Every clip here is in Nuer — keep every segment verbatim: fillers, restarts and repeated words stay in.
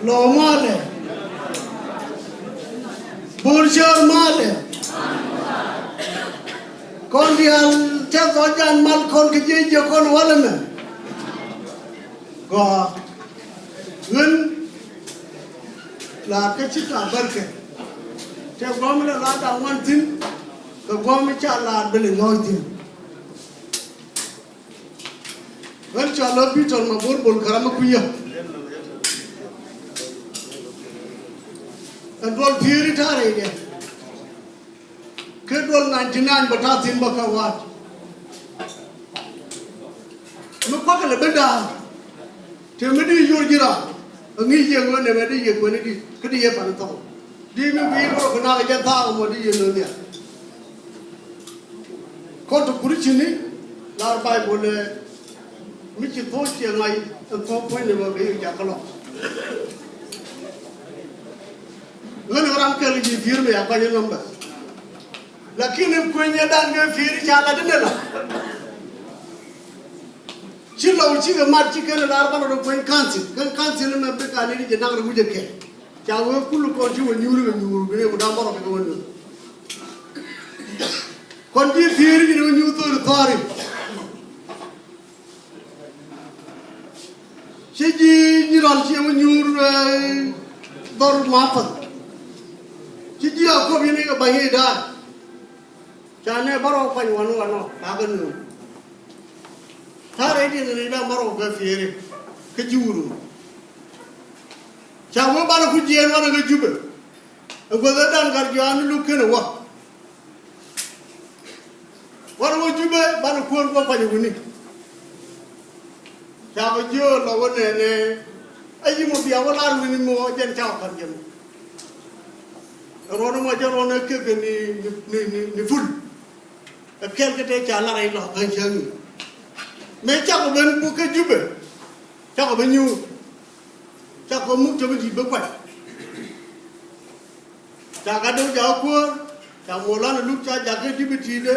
Lɔ malɛ. Bur cär malɛ. Kɔn diaal tɛth ɔ jan mal kɔn kɛ jiɛc jiɛ kɔn walɛ mɛ. Gɔaa. Ɣän la kä ci ka bärkɛ. Tɛ guam la la da̱ŋ wan thi̱n. Kɛ guam ca la bɛl inyɔɔc thi̱n. Ɣän cɔal ɣä Pi̱tɔr Mabor Bol Karamä Kui̱yä. Ɛ duɔl pi̱i̱ri ta̱a̱ rɛydɛ. Kä duɔl ninety nine bä ta̱a̱ thi̱n bä kä wa̱a̱t. Mi kua̱kɛ lɛ ben da̱a̱. Tëë mi di yor ji̱ raan. Ɛ ŋi̱i̱c yɛ ɣöö nɛmɛ di yɛ kuɛni di kä di yɛ pan thɔŋ. Di mi gui̱i̱r rɔ kɛ nak jɛ thaak mɔ di yɛ nööŋ nhial. Kɔn ti kuri cini lar Baibol ɛ mi ci thok ciɛ ŋa̱c ɛn thok puɔ̱ny ni bä bɛ yɛ jakä lɔk. Ŋän ram kɛl ji̱ pi̱i̱r mi ya kuany ɛn nɔmbɛ. Lakin in kueny ɛ dan kɛ pi̱i̱r ca la di nɛ la. Ci lɔw cikɛ mat ci kɛn lar banɛ rɔ kueny kansil kɛn kansil mɛ bi kan ni di jɛ nak rɔ wi̱cɛ kɛ. Ca wee kul kɔn ci wä nyuuri kɛ nyuuri bi ni ku dam bɔrɔ kɛ wä nyuuri. Kɔn ji̱ pi̱i̱r ji̱ ni wä nyuur thori thori. Ci ji̱ ji̱ rɔl ci wä nyuur dhɔr ma path. Ci ji̱ a kop yini kɛ ba̱ny i̱ da̱a̱. Ca nɛ bärɔw kuany wanɔ wanɔ ba kɛ nuur. Ta̱rɛ i̱ diɛn ni da̱a̱ bärɔw kɛ pi̱i̱ri kä ji̱ wuru. Ca wee banɛ ku jiɛɛn wanɛ kɛ Jubɛ. Ɛ guäth ɛ dan gat jɔaani luk kenɛ wä. Wä rɛ wä Jubɛ banɛ kuäär kuɔ kuany wuni. Cakɔ jiöör lɔ wä nɛnɛ. Ɛ yi mɔ bia wä lar wuni mɔ jɛn cakɔ ka̱n jɛ mɔ. Ɛ ruɔ̱n mɔ jɛ ruɔ̱n ɛ kek ni ni ni ni ful. Ɛ kɛl kä tëë ca lar ɛ lɔ ɣän cäŋ ni. Mëë cakɔ ben buk kä Jubɛ. Cakɔ ben nyuur. Cakɔ muk cɛ bi di̱t bä kuany. Ca Gatdok jakä kuäär, ca Molana Luk ca jakä dipitidɛ,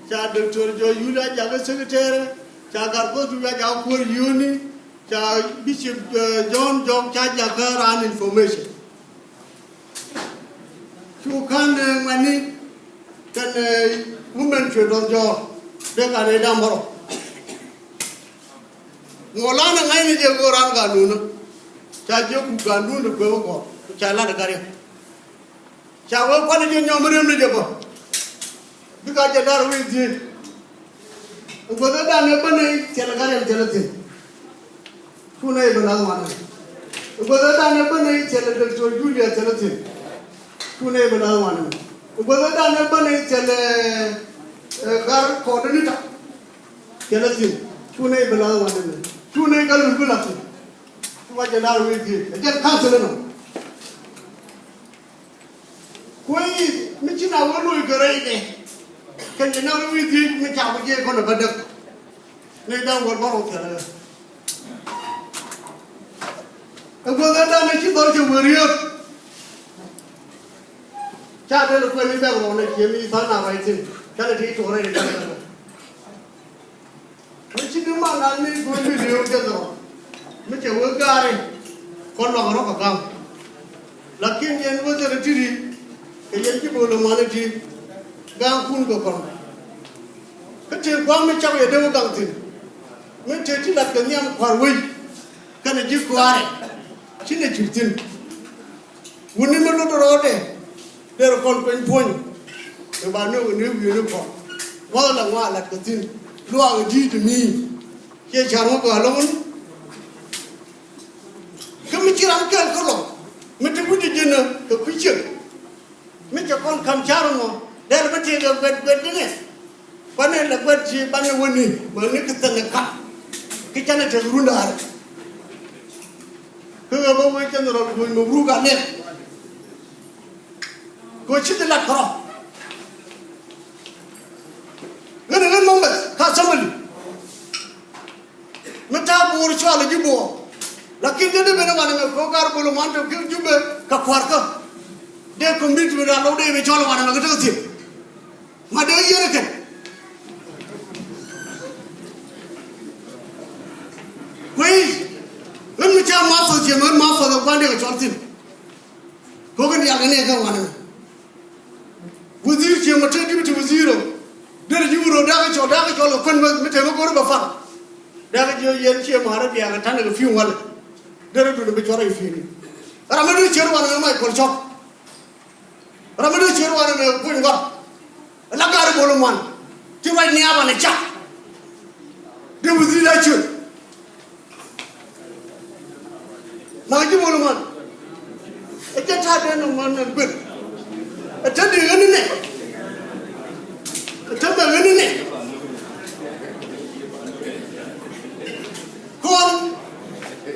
ca Doctor Jɔy Yul a jakä secretary, ca Gatkuɔth Luk a jakä kuäär yio̱o̱ni, ca Bishop, eh, John Jɔk ca jakä raan information. Cu ka̱n, eh, ŋuɛ̈tni kɛn, eh, women cuɛ dɔth jɔɔr dee ka rɛy da̱ŋ bärɔw. Ŋuɔlan ɛ ŋa̱cni jɛ ɣöö raan ga̱a̱dun ɛ ca jiök ku ga̱a̱dun ti kuëë wä gɔ̱r ku ca lat ɛ gat riɛk. Ca wee kuan ɛ jiök nyɔm mi riäm ni jɛ bä. Bikɛ jɛ da̱r wi̱i̱ dhieec. Ɛ guäth ɛ da̱n ɛ bä nɛy thilɛ gat riɛk thilɛ thi̱n. Cu nɛy bä la̱th wanɛ. Ɛ guäth ɛ da̱n ɛ bä nɛy thilɛ Doctor Julia thilɛ thi̱n. Cu nɛy bä la̱th wanɛ. Ɛ guäth ɛ da̱n ɛ bä nɛy thilɛ, eh, gar kɔɔdɛ ni ta̱. Thilɛ thi̱n cu nɛy bi la̱th wanɛ mɛ cu nɛy ka lul bi la̱th thi̱n. Cu wa jɛ la̱r wi̱i̱ dhiec ɛ jɛn ka̱n thilɛ nɔ. Kueec mi ci na wä loc kɛ rɛydɛ kɛn jɛ na wi̱i̱ dhiec mi ca wä jiɛc kɔn ɛ bä däk. Nɛy da̱ŋ wäl bä rɔ thilɛ ɛ guäth ɛ da̱n ɛ ci dhɔr cɛ wä riek. Ca dee lɛ kuɛn i̱ bɛ̈k rɔɔdɛ ciɛ mi tha̱a̱ŋ na ruac thi̱n. Canɛ ti tuɔɔk rɛy i̱ bɛ̈k rɔɔdɛ. Mi ci di man na ni go̱o̱r mi li̱ew jɛ dhɔr. Mi cɛ wee gaari. Kɔn luaŋ rɔ̱ kɛ ga̱ŋ. Lakin yɛn wee dhɛrɛ ti̱ti̱. Kɛ yɛn ci bo̱o̱l ɛmɔni ti. Ga̱ŋkun kɛ kɔn. Kä tëë gua̱a̱m mi cak yɛ dee wä gaŋ thi̱n. Mi tëë ti lat kɛ nhiam kua̱r wec. Kɛnɛ ji̱ kua̱rɛ. Ci nɛ cur thi̱n. Wuni mi lot rɔɔdɛ derɛ kɔn kueny puɔ̱ny. Kɛ ba ni wuni wi̱i̱ni kɔn gua̱th la ŋɔaa lat kɛ thi̱n luaak di̱i̱t mi. Ciɛ ca̱r ŋɔ gɔaa lɔŋun. Kä mi ci ram kɛl kä lɔŋ mi ti wi̱cdɛ ji̱n kɛ kui̱ ciek. Mi cɛ kɔn ka̱m ca̱r ŋɔ derɛ bi tëëkɛ guɛt guɛt di̱nɛ. Kuanɛ lɛ guɛt ci banɛ wäni bä ni kɛ thɛn ɛ ka̱m. Ki canɛ tek run da̱a̱r. Kä ɣä bä wee General Buny Mabruk a lɛt. Kɛ ci ti lat kärɔ. Ɣän ɛ ɣän mɔmbɛ ka assembly. Mi ta̱a̱ Buɔɔr cɔal ɛ ji̱ Buɔɔr. Lakin dee dee ben ɛ wanɛ mɛ kɛ ɣöö gar bol ɛ ŋuan tɔ ki Jubɛ kɛ kua̱rkä. Dee commitment a lo̱w dee ben cɔl ɛ wanɛ mɛ kɛ tekɛ thiek. Ma dee yier ikɛn. Kuey, ɣän mi ca ma thɔth yɛ mɛ ɣän ma thɔth ɛ Ande kɛ cɔl thin. Ko̱ kɛ dial kɛ nɛ kɛ wanɛ mɛ. Wazir ciɛ mɔ te deputy wazir ɔ. Derɛ ji̱ wur ɔ dakɛ cɔl, dakɛ cɔl kɛ kuän mi te mɛ go̱r bɛ far. Dakɛ ji̱ ɔ yɛn ciɛ mɔ harɛ dial kɛ tanɛ kɛ fi̱i̱ walɛ. Derɛ dun bi cɔl rɛ fi̱i̱ ni. Ram mi dee ciɛ wanɛ mɛ Michael Chok. Ram mi dee ciɛ wanɛ mɛ kuny gɔr. La gari bol man. Ti ruac ni aban cak. Dee wazir la ciɛ. Nak ji̱ bol man. Ɛ jɛ ta̱a̱ dee nɔŋ man nɛ guir. Ɛ te di ɣäni nɛ. Ɛ te mɛ ɣäni nɛ. Kɔn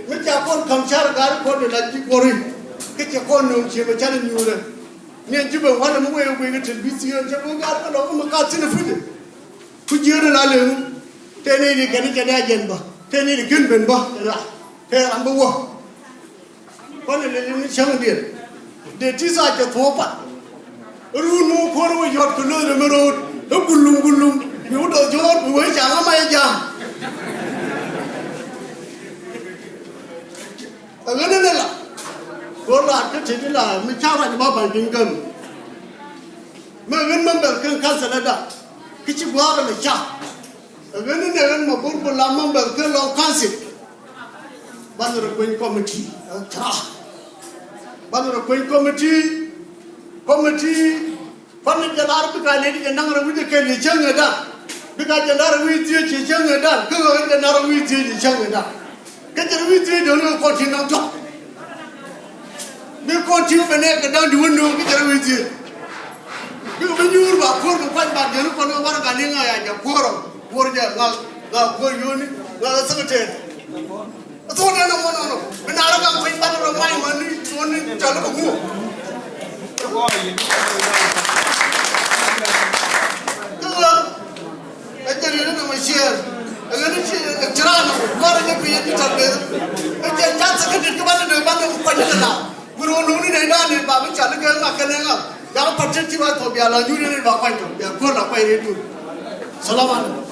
mi ca kɔn ka̱m car ga̱a̱r kɔn di la ji̱ guɔ̱ri. Kä cɛ kɔn nööŋ cië mɛ canɛ nyuurɛ. Ni ji̱ ben wanɛ mi wee wee kɛ television cɛ wee ga̱a̱r kɛ lɔk mi ka thin ɛ puc. Ku jiöt in la leŋ. Tëë ni di kɛn cɛ dee a jɛn bä. Tëë ni di kën ben bä. Ra. Tëë ram bi wä. Kɔn in lili ni cäŋ diɛn. Dee ti thaa cɛ thuɔ̱ɔ̱p pat. Run mi wä kuäär wä yɔt kɛ lo̱th rɛ mi ro̱o̱t. Ɛ gulum gulum. Mi wä dɔth jɔɔt mi wee ca ŋa ma jɛ jam. Ɛ ɣän in la. Go̱o̱r la kä te di la mi ca rac ma ba̱ny piny gäm. Mɛ ɣän mɛ bɛl kɛn kansɛl ɛ da. Kä ci gua̱a̱r ɛmɛ ca. Ɛ ɣän ni nɛ ɣän mɛ bur bur la mɛ bɛl kɛn lɔŋ kansɛl. Banɛ rɔ kueny kɔmiti ɛ ca. Banɛ rɔ kueny kɔmiti. Kɔmiti. Kuan ni jɛ lar bika nɛy ti jɛ naŋ rɛ wi̱c ɛ kɛl yɛ cäŋ ɛ dan. Bika jɛ lar rɛ wi̱c thiec yɛ cäŋ ɛ dan. Kä ɣän jɛ nar rɛ wi̱c thiec yɛ cäŋ ɛ dan. Kä cɛ rɛ wi̱i̱ thiec dee ni kɔn ti naŋ tɔ̱. Bi kɔn ti bɛ nɛ kɛ da̱ŋ di wä nööŋ kä cɛ rɛ wi̱i̱ thiec. Bikɛ bi nyuur ba kuɔr kɛ kuany ba dee ni kɔn kɛ warɛga ni ŋa ya jɛ kuɔr ɔ. Kuɔr jɛ ŋa ŋa kuɔr yoni ŋa kɛ secretary. Thok dee ni mɔnɔ nɔ bi na rɛ gaŋ piny banɛ rɛ mac mani cuɔni cɔl kɛ ŋuɔ. Kä ɣä Ɛ jɛ riet ni mɛ ciɛɛr. Ɛ ɣän ni ci ɛ ci raan ni wä rɛ jɛ pi̱i̱ ni tɔt beth. Ɛ jɛ jath kä dit kä banɛ dee banɛ kuany ni la. Wur wä luuni nɛ dan ni ba mi cal kɛ ŋa kɛnɛ ŋa. Jakä pa̱t cɛ ti ba thɔ bia la nyuri ni ba kuany tɔ bia kuɔn la kuany ni dun. Salam alaikum.